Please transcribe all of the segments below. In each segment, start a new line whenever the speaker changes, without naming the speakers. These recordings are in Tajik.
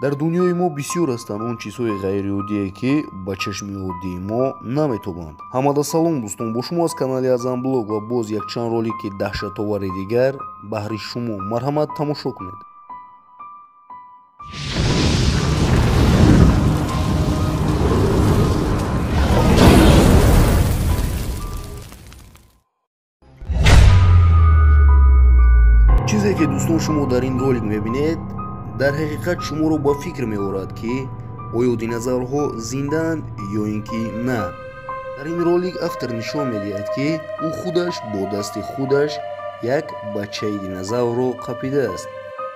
Дар дунёи мо бисёр ҳастанд он чизҳои ғайриоддие, ки ба чашми оддии мо наметобанд. Ҳамада салом, дӯстон, бо шумо аз канали Азам Блог ва боз якчанд ролики даҳшатовари дигар баҳри шумо. Марҳамат, тамошо кунед. Чизе ки, дӯстон, шумо дар ин ролик мебинед, дар ҳақиқат шуморо ба фикр меорад, ки оё динозаврҳо зиндаанд ё ин ки на. Дар ин ролик автор нишон медиҳад, ки ӯ худаш бо дасти худаш як бачаи динозаврро қапидааст.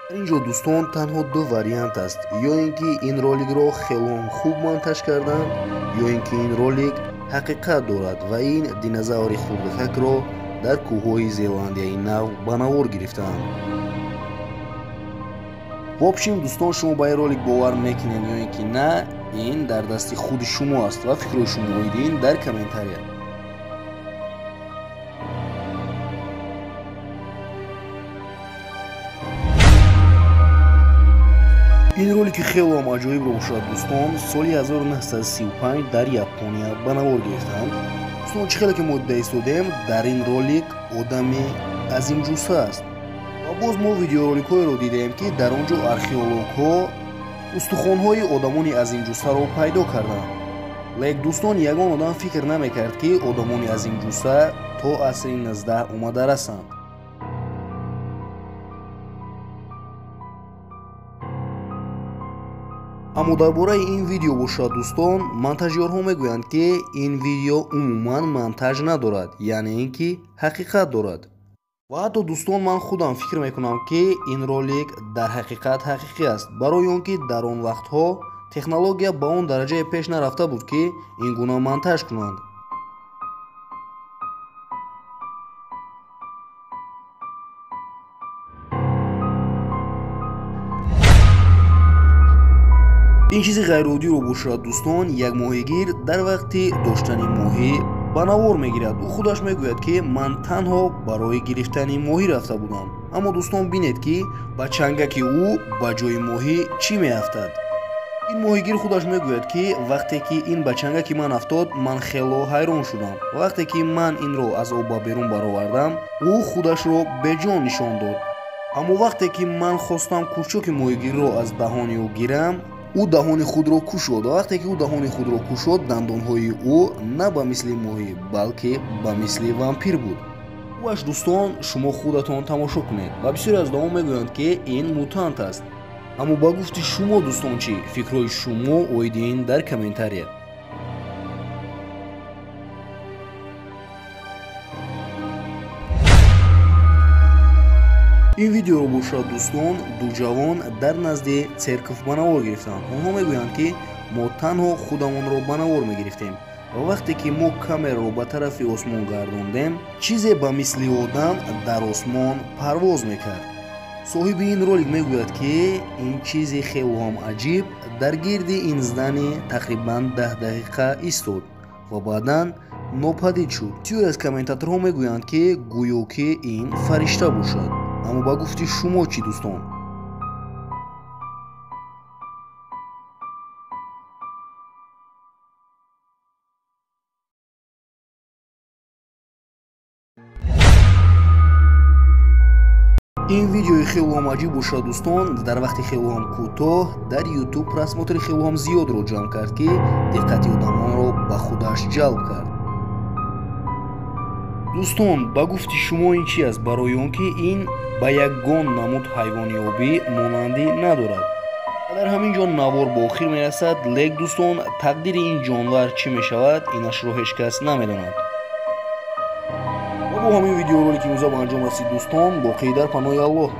Дар ин ҷо, дӯстон, танҳо ду вариант аст: ё ин ки ин роликро хелон хуб монтаж карданд, ё ин ки ин ролик ҳақиқат дорад ва ин динозаври хурдакакро дар кӯҳҳои Зеландияи Нав ба навор гирифтаанд. В общем, дӯстон, шумо ба ин ролик бовар мекунед ё ин ки на, ин дар дасти худи шумо аст ва фикрҳои шумо оиди ин дар комментария. Ин ролики хелоам аҷоибро бошад, дӯстон, соли 1935 дар Япония ба навор гирифтаанд. Дӯстон, чӣ хеле ки мо дида истодем, дар ин ролик одами азимҷусса аст. Ва боз мо видеороликҳоеро дидаем, ки дар он ҷо археологҳо устухонҳои одамони азимҷуссаро пайдо карданд. Лек, дӯстон, ягон одам фикр намекард, ки одамони азимҷусса то асри 19 омада расанд. Аммо дар бораи ин видео бошад, дӯстон, монтажёрҳо мегӯянд, ки ин видео умуман монтаж надорад, яъне ин ки ҳақиқат дорад. Ва ҳатто, дӯстон, ман худам фикр мекунам, ки ин ролик дар ҳақиқат ҳақиқӣ аст, барои он ки дар он вақтҳо технология ба он дараҷае пеш нарафта буд, ки ин гуна монтаж кунанд. Ин чизи ғайриоддиро бошад, дӯстон, як моҳигир дар вақти доштани моҳӣ ба навор мегирад. Ӯ худаш мегӯяд, ки ман танҳо барои гирифтани моҳӣ рафта будам. Аммо, дӯстон, бинед, ки ба чангаки ӯ ба ҷои моҳӣ чӣ меафтад. Ин моҳигир худаш мегӯяд, ки вақте ки ин ба чангаки ман афтод, ман хело ҳайрон шудам. Вақте ки ман инро аз об ба берун баровардам, ӯ худашро беҷон нишон дод. Аммо вақте ки ман хостам курчоки моҳигирро аз даҳони ӯ гирам, ӯ даҳони худро кушод. Вақте ки ӯ даҳони худро кушод, дандонҳои ӯ на ба мисли моҳӣ, балки ба мисли вампир буд. Ӯаш, дӯстон, шумо худатон тамошо кунед. Ва бисёре аз одамон мегӯянд, ки ин мутант аст. Аммо ба гуфти шумо, дӯстон, чӣ? Фикрҳои шумо оиди ин дар комментария. Ин видеоро бошад, дӯстон, ду ҷавон дар назди церков ба навор гирифтанд. Онҳо мегӯянд, ки мо танҳо худамонро ба навор мегирифтем ва вақте ки мо камераро ба тарафи осмон гардондем, чизе ба мисли одам дар осмон парвоз мекард. Соҳиби ин ролик мегӯяд, ки ин чизи хело ҳам аҷиб дар гирди ин здани тақрибан 10 дақиқа истод ва баъдан нопадид шуд. Бисёре аз комментаторҳо мегӯянд, ки гӯё ки ин фаришта бошад. Аммо ба гуфти шумо чӣ, дӯстон? Ин видеои хелоам аҷиб бошад, дӯстон, дар вақти хелоам кӯтоҳ дар YouTube просмотри хелоам зиёдро ҷамъ кард, ки диққати одамонро ба худаш ҷалб кард. Дӯстон, ба гуфти шумо ин чи аст? Барои он ки ин ба ягон намуд ҳайвони обӣ монандӣ надорад. Дар ҳамин ҷо навор ба охир мерасад. Лек, дӯстон, тақдири ин ҷонвар чӣ мешавад, инашро ҳеҷ кас намедонад. Ва бо ҳамин видеоролики имрӯза ба анҷом расид, дӯстон. Боқӣ дар паноҳи Аллоҳ.